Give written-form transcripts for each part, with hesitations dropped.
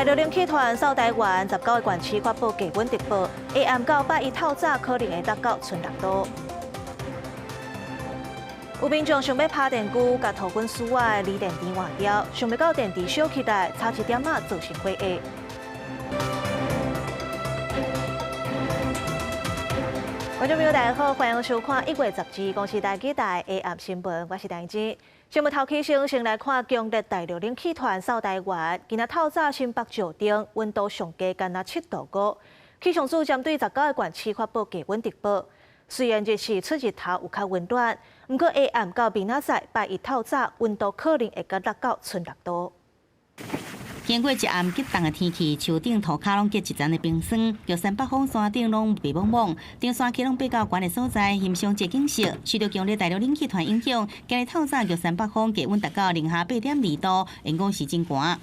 大陸冷氣團掃台灣19個縣市發布低溫特報，下暗到拜一透早可能會達到賰6度。有民眾想欲拍電鋸，共塗粉絲仔的鋰電池換掉，想袂到電池燒起來，差一點仔造成火災。觀眾朋友，大家好，歡迎收看1月12公視台語台下暗新聞，我是陳芝。新聞頭起先，先來看強烈大陸冷氣團掃台灣，今仔透早新北石碇溫度上低干焦7度5。氣象署針對19個縣市發布低溫特報。雖然日時出日頭有較溫暖，毋過下暗到明仔載拜一透早溫度可能會閣落到賰6度。經過一暗極凍的天氣，樹頂塗跤攏結一層的冰霜，玉山北峰山頂攏白茫茫，登山客攏爬到懸的所在欣賞這景色。受著強烈大陸冷氣團影響，今日透早玉山北峰低溫達到零下8.2度，因講是真寒。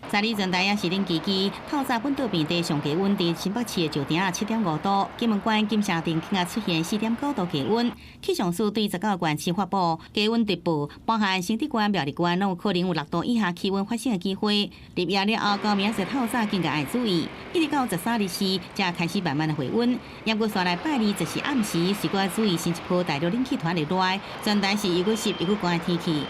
12日全台也是冷吱吱，透早本島平地上低溫佇新北市的石碇7.5度，金門縣金城鎮更加出現4.9度低溫。氣象署對19個縣市發布低溫特報，包含新竹縣、苗栗縣，攏有可能有6度以下氣溫發生的機會。入夜了後，到明仔透早更加愛注意，一直到13日時才開始慢慢的回溫。毋過紲來拜二就是暗時，是閣愛注意新一波大陸冷氣團的來，全台是又閣濕又閣寒的天氣。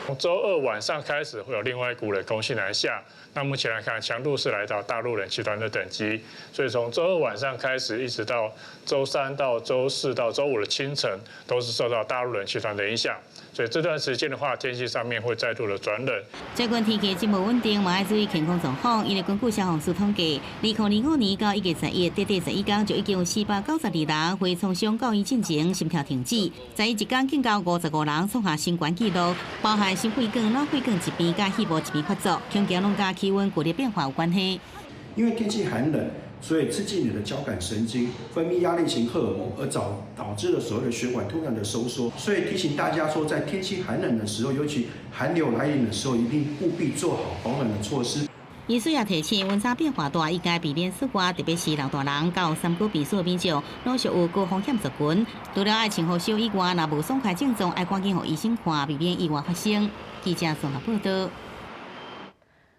從週二晚上開始會有另外一股冷空氣南下，那目前來看強度是來到大陸冷氣團的等級，所以從週二晚上開始，一直到週三到週四到週五的清晨，都是受到大陸冷氣團的影響，所以這段時間的話，天氣上面會再度的轉冷。最近天氣真無穩定，嘛愛注意健康狀況。因為根據消防署統計，2025年到1月11，短短11天就已經有492人血創傷到醫進前心跳停止，11一天更加55人創下新高紀錄，包含心血管、腦血管疾病、佮肺部疾病發作，恐驚攏佮氣溫劇烈變化有關係。因為天氣寒冷，所以刺激你的交感神經分泌壓力型荷爾蒙，而導致了所謂的血管突然的收縮。所以提醒大家說，在天氣寒冷的時候，尤其寒流來臨的時候，一定務必做好保暖的措施。醫師也提醒，溫差變化大，應該避免室外，特別是老大人、佮有三高病史的民眾，攏屬有高風險族群。除了愛穿護袖以外，若無爽快症狀，愛趕緊予醫生看，避免意外發生。記者綜合報道。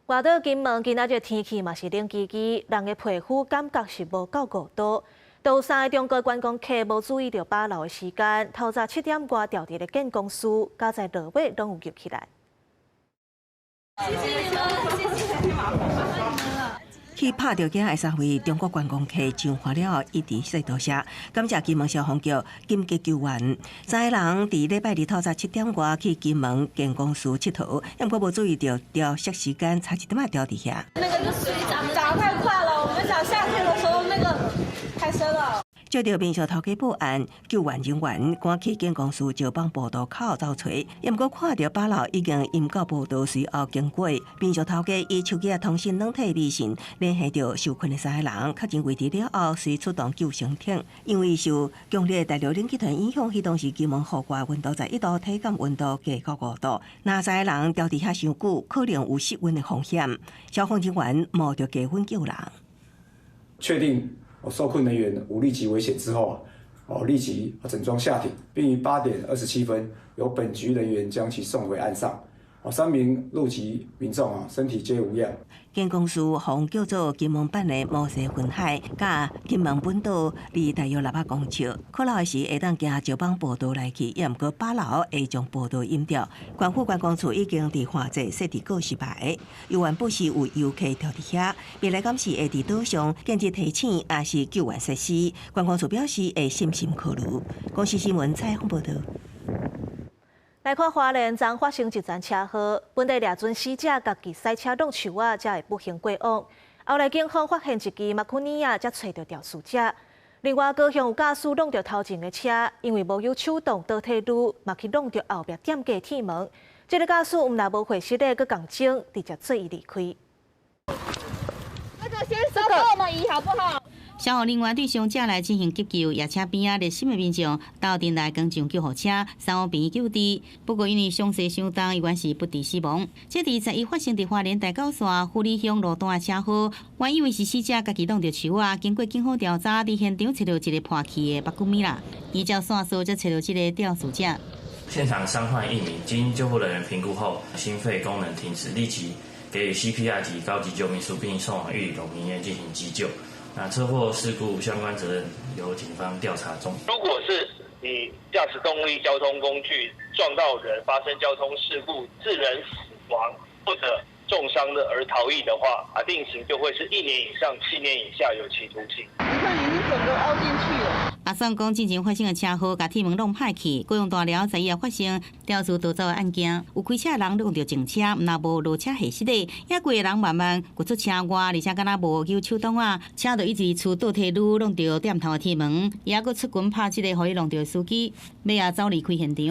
外島金門今仔日天氣嘛是冷吱吱，人的皮膚感覺是無夠5度。有三个中國觀光客無注意著把樓的時間，透早7點外牢佇咧建工司，佳哉落尾攏有救起來。謝謝你們，謝謝，麻煩你們了。去拍著囝的三位中國觀光客上岸了後，一直說多謝，感謝金門消防局緊急救援。三个人佇禮拜二透早7點外去金門建工司𨑨迌，毋過無注意著調攝時間差一點仔牢佇遐。那個水漲漲太快了，我們想下去的時候，那個太深了。接著民宿頭家報案，救援人員趕去建工司石舫步道口走揣，毋過看著把樓已經淹到步道隨後經過，民宿頭家以手機仔通訊軟體微信聯繫著受困的三个人，確認位置了後，隨出動救生艇。因為受強烈大陸冷氣團影響，彼當時金門戶外溫度11度，體感溫度低到5度。若三個人牢佇遐傷久，可能有失溫的風險。消防人員冒著低溫救人，確定受困人員無立即危險之後，立即整裝下艇，並於8點27分由本局人員將其送回岸上。三名陸籍民眾啊，身體皆無恙。建工司予叫做金門版的摩西分海，佮金門本島離大約600公尺。可能的是會當行石舫步道來去，也毋過把樓會將步道淹掉。縣府觀光處已經佇旱季設置告示牌，猶原不時有遊客牢佇遐。未來敢是會佇島上建置提醒，抑是救援設施？觀光處表示會審慎考慮。公視新聞採訪報導。來看花蓮，昨發生一場車禍，本地掠準死者家己駛車挵樹仔，才會不幸過往。後來警方發現一支馬庫尼亞，才揣著肇事者。另外，高雄有駕駛挵著頭前的車，因為無有手動倒退嚕，嘛去挵著後壁店家鐵門。這个駕駛毋但無貨色咧，閣仝鐘直接做伊離開。那個先收我們椅好不好？消防人員對傷者來進行急救，也請邊仔熱心的民眾鬥陣來趕上救護車，送往病院救治。不過因為傷勢傷重，猶原是不治死亡。這佇11發生佇花蓮大甲線富里鄉路段的車禍，原以為是死者家己挵著樹仔，經過警方調查，佇現場揣著一個破去的目久米啦，依照線索才揣著這個肇事者。現場傷患一名，經救護人員評估後，心肺功能停止，立即給予 CPR 及高級救命術，並送往玉里榮民醫院進行急救。那車禍事故相關責任由警方調查中。如果是你駕駛動力交通工具撞到人，發生交通事故致人死亡或者重傷的而逃逸的話，啊，定刑就會是1年以上7年以下有期徒刑。你看，已經整個凹進去了。阿桑講，進前發生的車禍，共鐵門弄歹去，高雄大寮昨夜發生肇事逃走的案件，有開車人弄著前車，毋但無落車下失的，也規个人慢慢掘出車外，而且敢若無救手擋仔，車就一直出倒退嚕，弄著店頭的鐵門，也閣出拳拍這个予伊弄著的司機，尾仔走離開現場。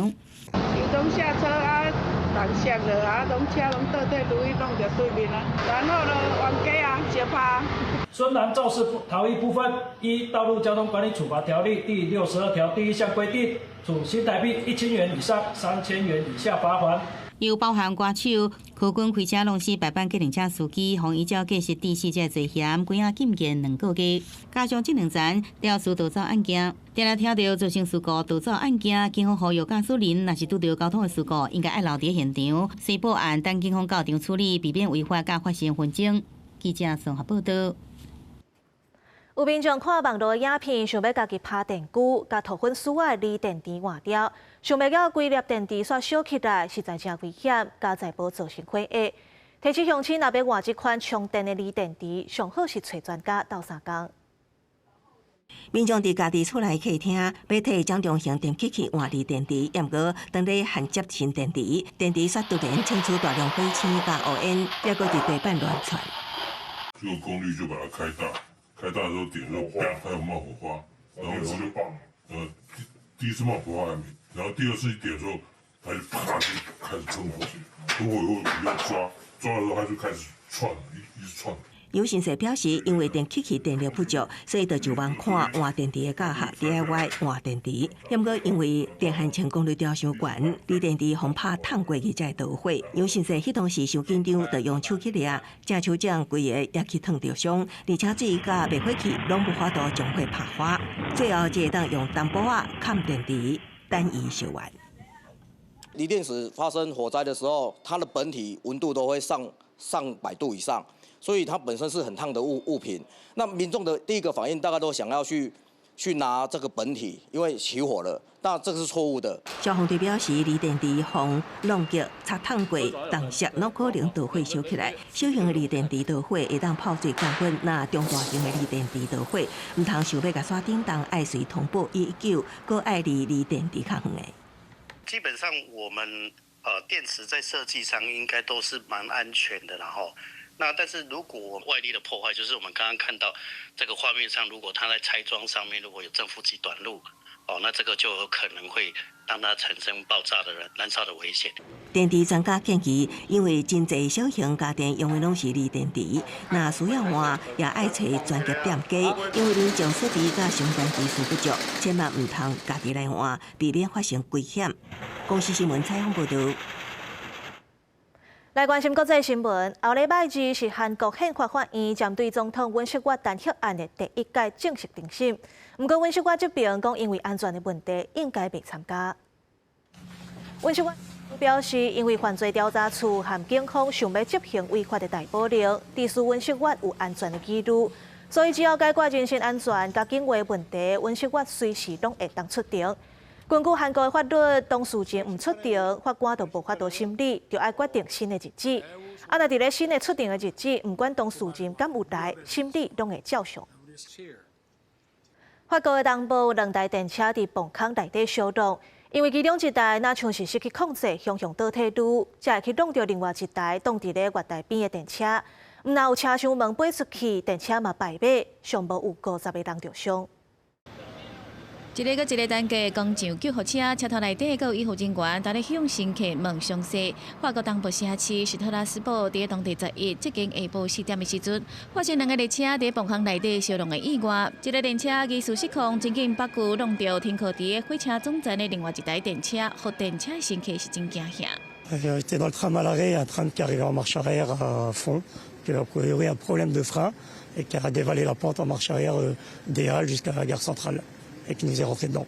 有當下車啊，人摔落啊，攏車攏倒退嚕去弄著對面啊，然後呢，冤家啊，相拍。孫男肇事逃逸部分，依《道路交通管理處罰條例》第62條第1項規定，處新台幣1000元以上3000元以下罰鍰。又包含歌手柯君開車弄死白班計程車司機，予依照過失致死這個罪嫌，關押禁見2個月。加上這兩層肇事逃走案件，定定聽著造成事故逃走案件，警方呼籲駕駛人若是拄著交通的事故，應該愛留佇現場，先報案，等警方到場處理，避免違法佮發生紛爭。記者綜合報道。有民眾看網路影片，想欲家己拍電龜，共塗粉絲仔的鋰電池換掉，想袂到規粒電池煞燒起來，實在誠危險，佳哉無造成火災。提醒鄉親若欲換這款充電的鋰電池，上好是揣專家鬥相共。民眾佇家己厝內客廳，欲替蔣中興電氣器換鋰電池，毋過當咧焊接新電池，電池煞突然衝出大量火星佮烏煙，抑閣佇地板亂竄。這個功率就把它開大。開大的時候點就砰，它有冒火花，然後就第一次冒火花還沒，然後第二次一點的時候，它就啪就開始噴火，噴火以後你就抓，抓的時候它就開始竄，一直竄。有先生表示，因為電氣器電力不足，所以就上網看換電池的教學，DIY 換電池。毋過因為電焊成功率調傷懸，鋰電池予拍燙過去才會導火。楊先生彼當時傷緊張，就用手去掠，正手掌規个也去燙著傷，而且水佮滅火器攏無法度將火拍花。最後才會當用銅箔仔崁電池，等伊燒完。鋰電池發生火災的時候，它的本體溫度都會上上百度以上。所以它本身是很燙的物品，那民眾的第一個反應大概都想要去拿這個本體，因為起火了，那這是錯誤的。消防隊表示，鋰電池予弄著擦燙過，當時攏可能導火燒起來。小型的鋰電池導火會當泡水降溫，若中大型的鋰電池導火，毋通想欲共線頂動，愛隨通報119，閣愛離鋰電池較遠的。基本上，我們電池在設計上應該都是蠻安全的，然後。那但是如果外力的破壞，就是我們剛剛看到這個畫面上，如果它在拆裝上面如果有正負極短路，哦，那這個就有可能會讓它產生爆炸的燃燒的危險。電池專家建議，因為真濟小型家電用的攏是鋰電池，若需要換也愛揣專業店家，因為民眾設備佮相關技術不足，千萬毋通家己來換，避免發生危險。公視新聞採訪報導。來關心國際新聞，後禮拜二是韓國憲法法院針對總統尹錫悅彈劾案的第一屆正式庭審。毋過尹錫悅這邊講，因為安全的問題，應該袂參加。尹錫悅表示，因為犯罪調查處和警方想欲執行違法的逮捕令，致使尹錫悅有安全的疑慮，所以只要解決人身安全佮警衛問題，尹錫悅隨時攏會當出庭。根據韓國的法律，當事人毋出庭，法官就無法度審理，就愛決定新的日子。啊，若佇咧新的出庭的日子，毋管當事人敢有來，審理攏會照常。法國的東部有兩台電車佇磅空內底相撞，因為其中一台若像是失去控制，向向倒退嚕，才會去撞著另外一台擋佇咧月台邊的電車。毋但有車廂門飛出去，電車嘛敗馬，上無有50個人著傷。一个閣一个擔架工廠救護車，車頭內底閣有醫護人員，佇咧向乘客問詳細。法國東部城市斯特拉斯堡佇當地11接近下晡4點的時陣，發生兩个列車佇磅空內底相撞的意外。一个電車疑似失控，真緊北距撞著停靠佇火車總站的另外一台電車，予電車乘客是真驚嚇。 J'étais dans le tram à l'arrêt, un tram qui arrivait en marche arrière à fond, qui a a priori un problème de frein et qui a dévalé la pente en marche arrière des Halles jusqu'à la gare centrale et qui nous est rentré dedans.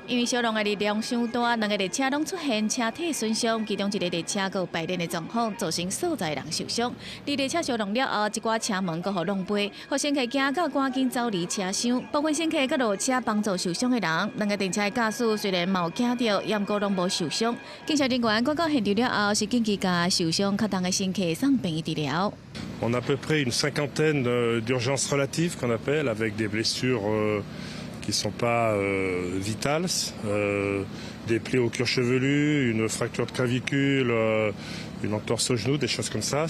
因為燒熔的力量傷大，兩个列車攏出現車體損傷，其中一个列車閣有敗輪的狀況，造成數十个人受傷。佇列車燒熔了後，一寡車門閣予弄飛，予乘客驚到趕緊走離車廂。部分乘客閣落車幫助受傷的人。兩个電車的駕駛雖然嘛有驚著，也毋過攏無受傷。警察人員趕到現場了後，是緊急共受傷較重的乘客送病院治療。 On a à peu près une cinquantaine d'urgences relatives qu'on appelle, avec des blessures qui ne sont pas vitales, des plaies au cuir chevelu, une fracture de clavicule, une entorse au genou, des choses comme ça.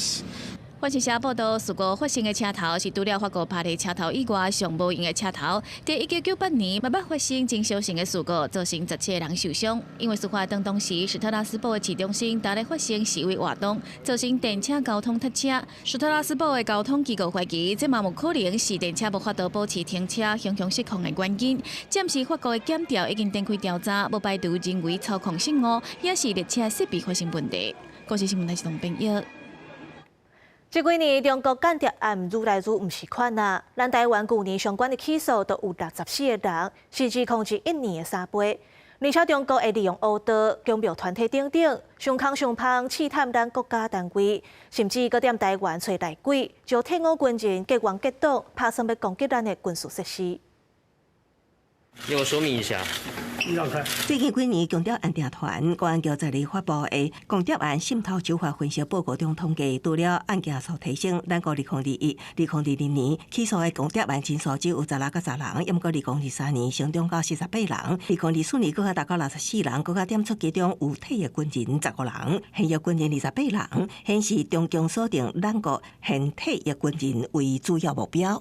法新社報道，事故發生的車頭是除了法國巴黎車頭以外上無閒的車頭。佇1998年，嘛捌發生真相似的事故，造成17个人受傷。因為事發當當時，史特拉斯堡的市中心當咧發生示威活動，造成電車交通塞車。史特拉斯堡的交通機構懷疑，這嘛有可能是電車無法度保持停車、常常失控的原因。暫時法國的檢調已經展開調查，無排除人為操控失誤，抑是列車設備發生問題。國際新聞台是董編譯。這幾年中國間諜案愈來愈毋是款啊！咱台灣舊年相關的起訴都有64個人，是2021年的3倍。而且中國會利用烏道、強迫團體等等，傷空傷芳試探咱國家單位，甚至閣踮台灣揣內鬼，招退伍軍人結怨結黨，拍算欲攻擊咱的軍事設施。你我說明一下。最近幾年，共諜安定團國安局12日發布的共諜案滲透手法分析報告中統計，除了案件數提升，咱國2021、2022年起訴的共諜案人數只有16到10人，毋過2023年成長到48人，2024年閣較達到64人，閣較點出其中有退役軍人15人，現役軍人28人，顯示中共鎖定咱國現退役軍人為主要目標。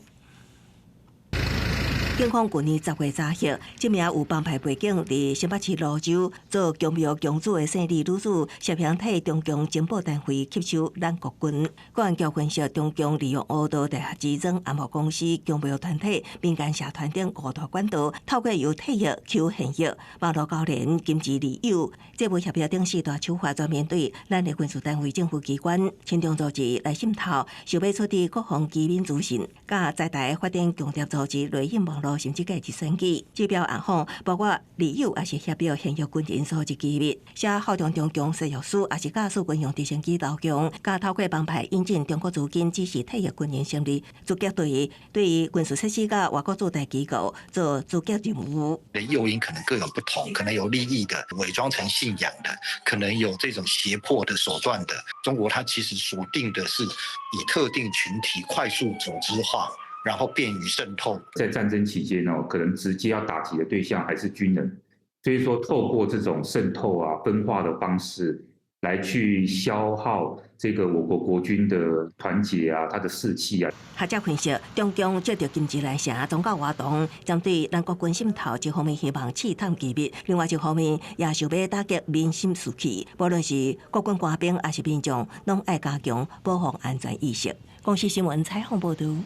警方舊年10月查獲這名有幫派背景、佇新北市蘆洲做強廟強主的姓李女子，涉嫌替中共情報單位吸收咱國軍。國安局分析，中共利用烏道地下支裝暗號公司、強廟團體、民間社團等五大管道，透過由退役求現役、網路勾連、金錢利誘、債務協約等四大手法，專門對咱的軍事單位、政府機關、親中組織來滲透，想欲取得國防機密資訊，佮在台發展共諜組織、內應網路。甚至假日選舉指標暗訪，包括利誘抑是協約現役軍人收集機密，寫效忠中共誓約書，抑是駕駛軍用直升機投降，佮透過幫派引進中國資金，指示退役軍人成立突擊隊，對於軍事設施佮外國駐台機構做突擊任務。誘因可能各有不同，可能有利益的，偽裝成信仰的，可能有這種脅迫的手段的。中國它其實鎖定的是以特定群體快速組織化。然後便於滲透。在戰爭期間哦，可能直接要打擊的對象還是軍人，所以說透過這種滲透啊、分化的方式，來去消耗這個我國國軍的團結啊、他的士氣啊。學者分析，中共藉著金枝蘭城宗教活動，針對咱國軍滲透，一方面希望試探機密，另外一方面也想欲打擊民心士氣。無論是國軍官兵抑是民眾，攏愛加強保護安全意識。公視新聞採訪報導。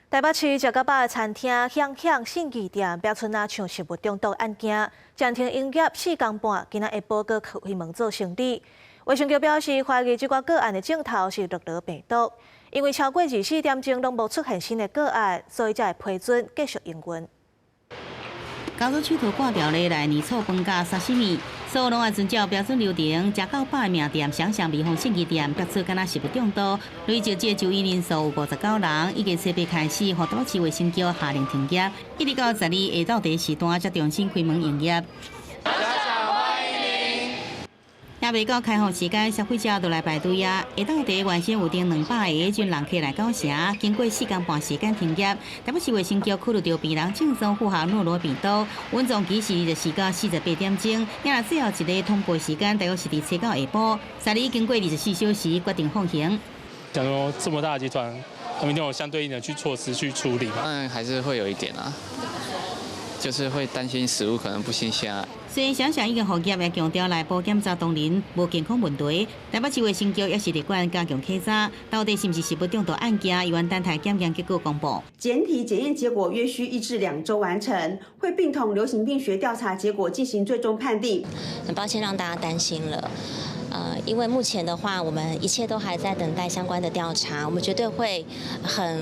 台北市食到飽的餐廳響響信義店，爆出若像食物中毒案件，暫停營業4工半，今仔下晡閣開門做生理。衛生局表示，懷疑這寡個案的症頭是諾羅病毒，因為超過24點鐘攏無出現新的個案，所以才會批准繼續營運。家族手頭掛掉咧來年醋飯佮沙西米，所有攏愛遵照標準流程。食到飽的名店，雙雙味豐信義店，爆出敢若食物中毒，累計這就醫人數有59人，已經初八開始，予台北市衛生局下令停業，一直到12日下晝第一時段才重新開門營業。也未到開放時間，消費者就來排隊啊！下晝茶原先有訂200個，這陣人客來到城，經過4工半時間停業。台北市衛生局考慮著病人症狀符合諾羅病毒，穩重期是24到48點鐘，也若最後一個通報時間大約是佇初九下晡。12日經過24小時決定放行。講說這麼大的集團，他們一定有相對應的去措施去處理嘛？當然還是會有一點啊，就是會擔心食物可能不新鮮啊。雖然雙雙已經復業，也強調內部檢查當然無健康問題。台北市衛生局也是列管加強稽查，到底是毋是食物中毒案件，猶原等待檢驗結果公布。檢體檢驗結果約需1至2週完成，會並同流行病學調查結果進行最終判定。很抱歉讓大家擔心了，因為目前的話，我們一切都還在等待相關的調查，我們絕對會很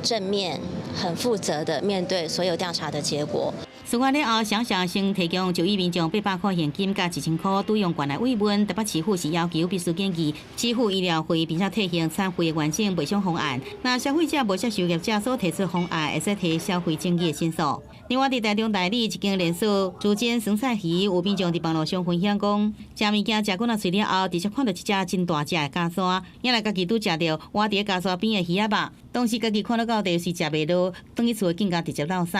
正面、很負責的面對所有調查的結果。事發了後，小小先提供就醫民眾800塊現金佮1000塊拄用券來慰問。台北市府是要求必須建議支付醫療費，並且提醒餐費的完整賠償方案。若消費者無接受業者所提出方案，會使提消費爭議的申訴。另外，佇台中大里一間連鎖竹間酸菜魚，有民眾佇網路上分享講，食物件食滾仔喙了後，直接看著一隻真大隻的咖沙，原來家己拄食著倚佇咖沙邊的魚仔肉，當時家己看到到底是食袂落，轉去厝更加直接落屎。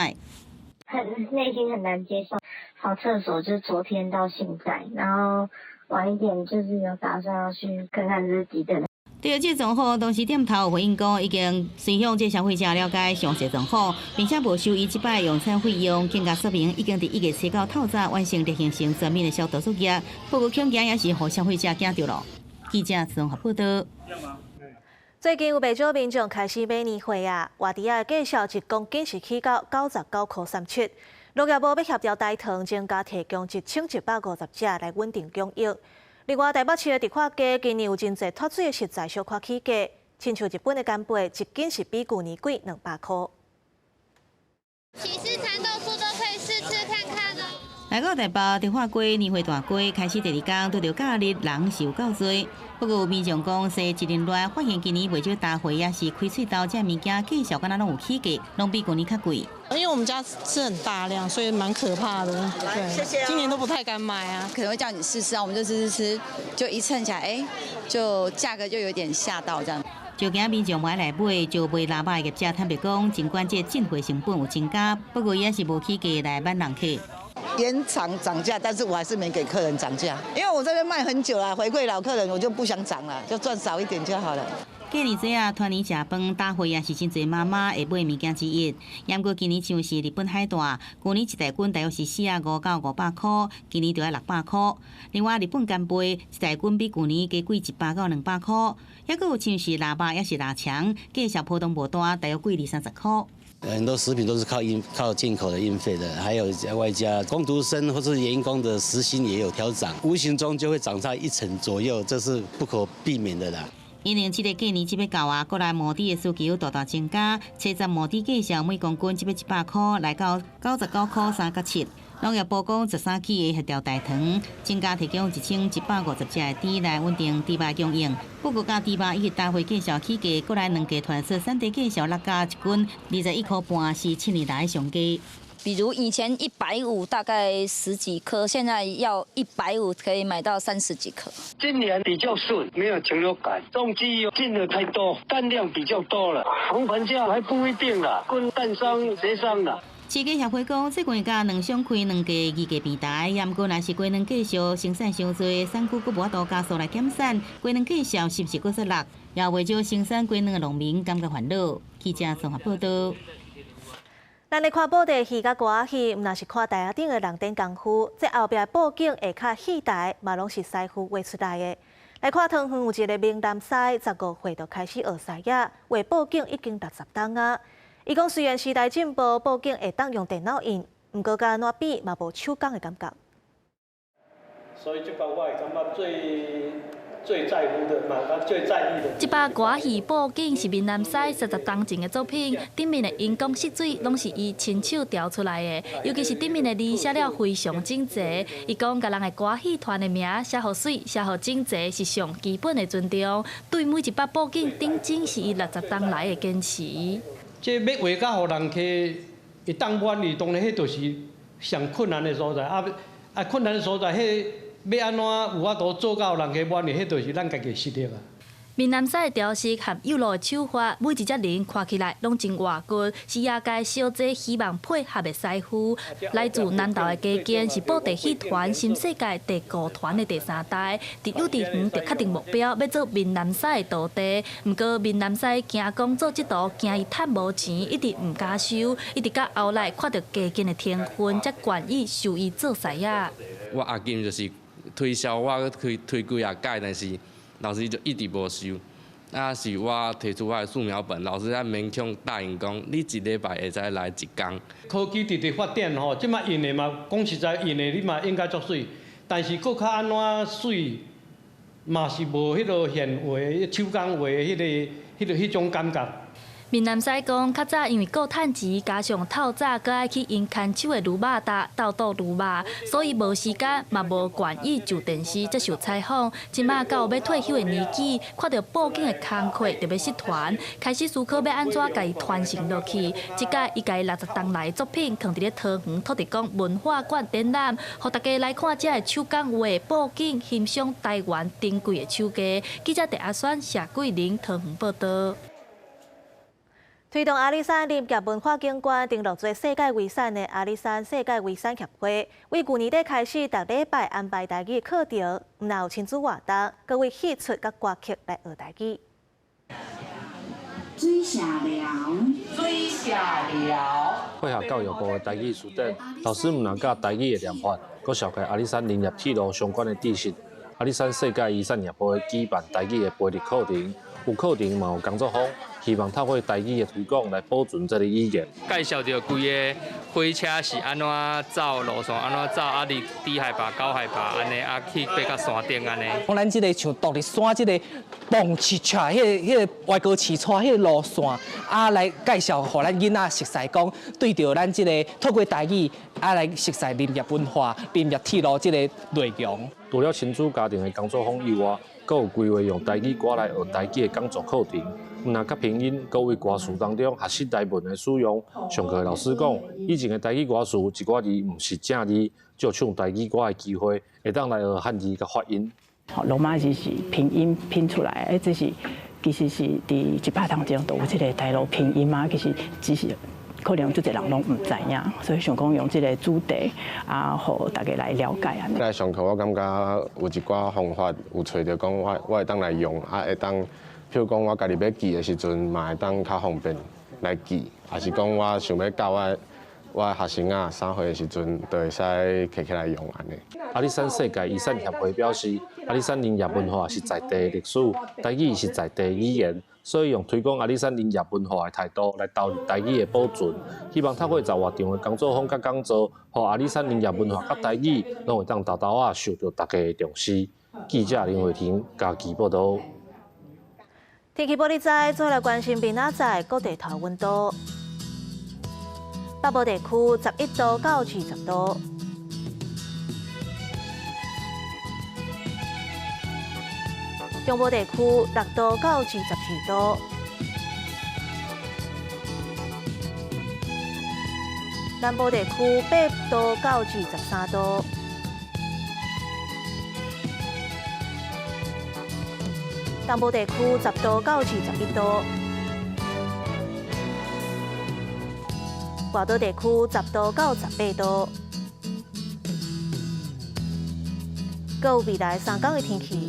很內心很難接受，跑廁所就是昨天到現在，然後晚一點就是有打算要去看看這幾點。對這個狀況，當時店頭回應講，已經隨向這消費者了解詳細狀況，並且無收伊這擺用餐費用，更加說明已經佇1月7號透早完成例行性全面的消毒作業。不過恐驚也是予消費者驚著囉。記者綜合報道。最近有袂少民眾開始買年貨啊，活豬仔的價數一公斤是起到99.37塊。農業部欲協調台糖增加提供1150隻來穩定供應。另外，台北市的迪化街今年有真濟脫水的食材小可起價，親像日本的干貝一斤是比舊年貴200塊。起司蠶豆酥都可以試吃看看哦。來到台北迪化街年貨大街，開始第二工拄著假日人是有夠濟。不過有民眾講，說一年來發現今年袂少大會也是開喙豆這物件價數敢若攏有起價，攏比舊年較貴。因為我們家吃很大量，所以蠻可怕的。對，謝謝。今年都不太敢買啊，可能會叫你試試啊，我們就試試吃，就一稱起來，哎，就價格就有點嚇到這樣。就驚民眾無愛來買，就賣臘肉的業者坦白講，儘管這進貨成本有增加，不過也是無起價來挽人客。延長漲價，但是我還是沒給客人漲價，因為我這邊賣很久了，回饋老客人，我就不想漲了，就賺少一點就好了。過年前啊，團年食飯搭會也是真濟媽媽會買物件之一。毋過今年像是日本海帶，舊年一大斤大約是45到500塊，今年就愛600塊。另外，日本干貝一大斤比舊年加貴100到200塊，抑閣有像是臘肉抑是臘腸，價數波動無大，大約貴20-30塊。很多食品都是靠運靠進口的運費的，還有外加工讀生或是員工的時薪也有調漲，無形中就會漲差一成左右，這是不可避免的啦。因為這個過年這欲到啊，國內毛豬的需求大大增加，車站毛豬價數每公斤這欲100塊，來到99.37塊。農業部講，13起會協調台糖增加提供1150隻的豬來穩定豬肉供應。不過，佮豬肉以及大貨價數起價，國內兩家傳出產地價數六價一斤21.5塊，是7年來上低。比如以前150，大概十幾顆，現在要150可以買到30幾顆。今年比較順，沒有禽流感，重機進的太多，蛋量比較多了，紅盤價還不一定啦，跟蛋商協商啦。市價協會講，最近佮兩商開兩家議價平台，毋過若是雞卵繼續生產傷濟，產區閣無法度加速來減產，雞卵價數是毋是閣煞落？也袂少生產雞卵的農民感覺煩惱。記者綜合報道。咱來看布袋戲佮歌仔戲，毋但是看台仔頂的人頂功夫，這後壁布景下跤戲台嘛，攏是師傅畫出來的。來看桃園有一個閩南師，15歲就開始學師仔，畫布景已經60冬啊。伊講雖然時代進步，布景會當用電腦印，毋過佮按怎比嘛無手工的感覺。所以這擺我會感覺最在乎的嘛，最在意的。這擺歌戲布景是閩南師30冬前的作品，頂面的熒光色水攏是伊親手調出來的，尤其是頂面的字寫了非常整齊。伊講，共人的歌戲團的名寫予媠、寫予整齊是上基本的尊重。對每一擺布景頂真是伊60冬來的堅持。這欲畫甲予人客會當滿意，當然彼就是上困難的所在。啊，困難的所在，彼欲按怎有法度做到人客滿意，彼就是咱家己的實力啊。閩南師的雕飾和幼路的手法，每一隻人看起來攏真活骨，是業界小濟希望配合的師傅。來自南投的家健是布袋戲團新世界第五團的第三代，佇幼稚園就確定目標，欲做閩南師的徒弟。毋過閩南師驚講做這途驚伊趁無錢，一直毋敢收，一直到後來看著家健的天分，才願意收伊做師仔。我阿金就是推銷我推推幾仔擺，但是老師就一直無收，啊是我提出我的素描本，老師才勉強答應講，你一禮拜會使來一工。科技直直發展吼，這擺用的嘛，講實在用的你嘛應該足媠，但是閣較按怎媠，嘛是無彼個現畫、手工畫彼個、彼個、彼種感覺。闽南西讲，较早因为顾趁钱，加上透早阁爱去𪜶牵手的牛肉搭斗斗牛肉，所以无时间嘛无愿意就电视接受采访。这马到欲退休的年纪，看著布景的工课就欲失传，开始思考欲按怎共伊传承落去。这摆伊共伊60冬来的作品，囥佇咧桃园土地公文化馆展览，予大家来看这个手工画布景，欣赏台湾珍贵的手艺。记者郑阿选、谢桂玲桃园报道。推动阿里山林业文化景观登录做世界遗产的阿里山世界遗产协会，为旧年底开始，逐礼拜安排台语课程，毋但有亲子活动，阁为戏曲佮歌曲来学台语。水下寮，水下寮。配合教育部的台语辞典，老师毋但教台语的念法，阁绍介阿里山林业铁路相关的知识。阿里山世界遗产协会举办台语的培力课程。有课程嘛有工作坊，希望透过台语的推广来保存这个语言。介绍著规个火车是按怎走，路线按怎走，啊，伫低海拔、高海拔按呢，啊去爬到山顶按呢。讲咱这个像独立山这个蹦起出来，彼个外高市带彼个路线，啊来介绍，予咱囡仔熟似讲，对著咱这个透过台语啊来熟似林业文化、林业铁路这个内容。除了亲子家庭的工作坊以外，阁有规划用台语歌来学台语的讲座课程。毋但佮拼音，阁为歌词当中学习台文的使用。上课的老师讲，以前的台语歌词一寡字毋是正字，借唱台语歌的机会，会当来学汉字佮发音。好，罗马字是拼音拼出来，哎，这是其实是伫100当中都有这个台语拼音嘛，其实只是可能足济人拢毋知影，所以想讲用这个主题啊，予大家来了解按呢。来上课，我感觉有一寡方法有揣著讲，我会当来用，啊会当，譬如讲我家己欲记的时阵，嘛会当较方便来记，抑是讲我想欲教我学生仔啥货的时阵，就会使摕起来用按呢。阿里山世界遗产协会表示，阿里山林业文化是在地的历史，台语是在地语言。所以用推广阿里山林业文化的态度来投入台语的保存，希望透过十外场的工作坊佮讲座，予阿里山林业文化佮台语拢会当沓沓仔受到大家的重视。记者林慧婷嘉义报道。天气玻璃仔，做来关心明仔载各地头温度。北部地区11度到20度。中部地区6度到24度，南部地区8度到23度，东部地区10度到21度，外岛地区10度到18度。阁有未来3天的天气。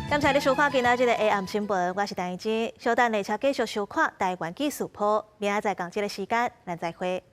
感谢你收看今仔日的 AM 新闻，我是陈怡之。稍等下车继续收看台湾记事坡，明仔载仝这个时间，咱再会。